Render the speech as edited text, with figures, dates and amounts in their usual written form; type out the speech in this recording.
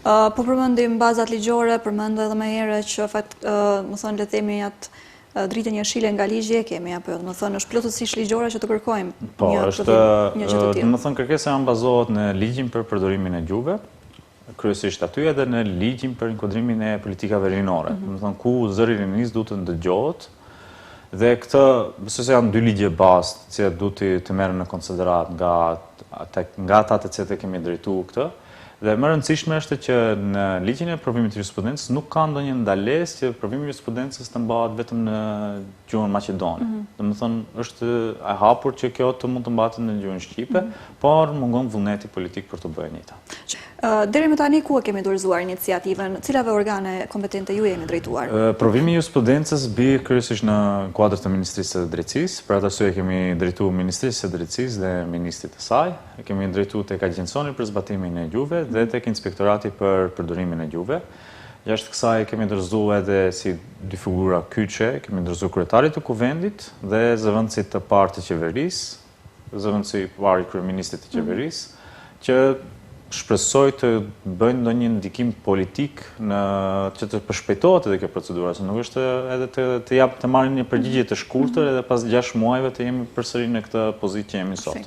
Po përmendim bazat ligjore, përmende edhe më herët që fakt, domethënë, le të themi atë dritën jeshile nga ligji e kemi, apo jo, domethënë, është plotësisht ligjore që të kërkojmë po, një, është, një gjë të tillë. Domethënë, kërkesa jonë bazohet në ligjin për përdorimin e gjuhëve, kryesisht aty edhe në ligjin për inkuadrimin e politikave rinore. Mm -hmm. Domethënë, ku zëri i rinisë duhet të ndëgjohet, dhe këtë, besoj se janë dy ligje bazë, të cilat duhet të merren në konsideratë nga, nga ata të cilët e kemi drejtu këtë, Dhe më e rëndësishme është që në ligjin e provimit të jurisprudencës nuk ka ndonjë ndalesë që provimi i jurisprudencës të mbahet vetëm në gjuhën maqedone. Mm -hmm. Domethënë, është e hapur që kjo të mund të mbahet në gjuhën shqipe, mm -hmm. por mungon vullneti politik për t'u bërë e njëjta. Deri më tani ku e kemi dorëzuar iniciativën, cilave organe kompetente ju jeni drejtuar? Provimi i jurisprudencës bie kryesisht në kuadër të Ministrisë së Drejtësisë, për atë arsye kemi drejtu Ministrisë së Drejtësisë dhe Ministrit të saj, e kemi drejtu tek Agjencioni për zbatimin e gjuhëve dhe tek Inspektorati për përdorimin e gjuhëve. Jashtë kësaj kemi dorëzu edhe si dy figura kyçe, kemi dorëzu kryetarit të Kuvendit dhe zëvendësit të parë të qeverisë, zëvendësi i parë i kryeministrit të qeverisë, që shpresoj të bëjnë ndonjë ndikim politik në që të përshpejtohet edhe kjo procedura, se nuk është edhe të të jap të marrin një përgjigje të shkurtër edhe pas 6 muajve të jemi përsëri në këtë pozitë që jemi sot.